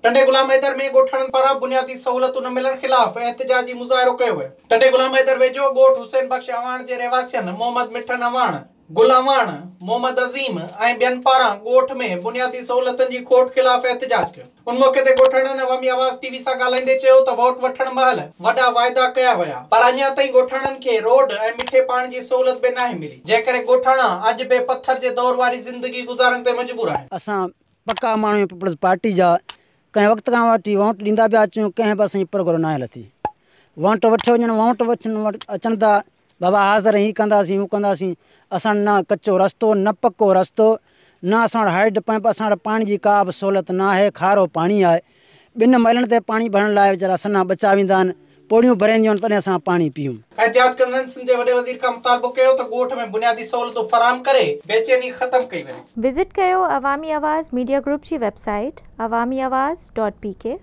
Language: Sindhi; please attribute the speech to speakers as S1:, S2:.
S1: ٽنڊي غلام حيدر ۾ ڳوٺاڻن پاران بنيادي سهولتون نه ملڻ خلاف احتجاجي مظاهرو ڪيو ويو. ٽنڊي غلام حيدر ويجهو ڳوٺ حسين بخش اعواڻ جي رهواسين محمد مٺن اعواڻ، گل اعواڻ، محمد عظيم ۽ ٻين پاران ڳوٺ ۾ بنيادي سهولتن جي کوٽ خلاف احتجاج ڪيو. ان موقعي تي ڳوٺاڻن عوامي آواز ٽي وي سان ڳالهائيندي چيو ته ووٽ وٺڻ مهل وڏا واعدا ڪيا ويا پر اڃا تائين ڳوٺاڻن کي روڊ ۽ مٺي پاڻي جي سهولت به ناهي ملي جنهن ڪري ڳوٺاڻا اڄ به پٿر جي دور واري زندگي گذارڻ تي مجبور آهن.
S2: اسان پڪا ماڻهو آهيون پيپلز پارٽي جا، ڪنهن وقت کان وٺي وونٽ ڏيندا پيا اچون، ڪنهن به اسان جي پرگهور ناهي لٿي. وونٽ وٺيو وڃن، وونٽ وٺڻ اچن ٿا، بابا حاضر هي ڪنداسين هو ڪنداسين، اسان وٽ نه ڪچو رستو نه پڪو رستو، نه اسان وٽ هائيڊ پمپ، اسان وٽ پاڻي جي ڪا به سهولت ناهي، کارو پاڻي آهي، ٻن مئلن تي پاڻي ڀرڻ لاء ويچارا سنها ٻچا ويندا آهن، پوڙهيون ڀرينديون آهن تڏهن اسان پاڻي پيئون.
S1: احتجاج ڪندڙن سنڌ جي وڏي وزير کان مطالبو ڪيو ته ڳوٺ ۾ بنيادي سهولتون فراهم ڪري بيچيني ختم ڪئي وڃي.
S3: وزٽ ڪيو عوامي آواز ميڊيا گروپ جي website Awami Awaz dot P K.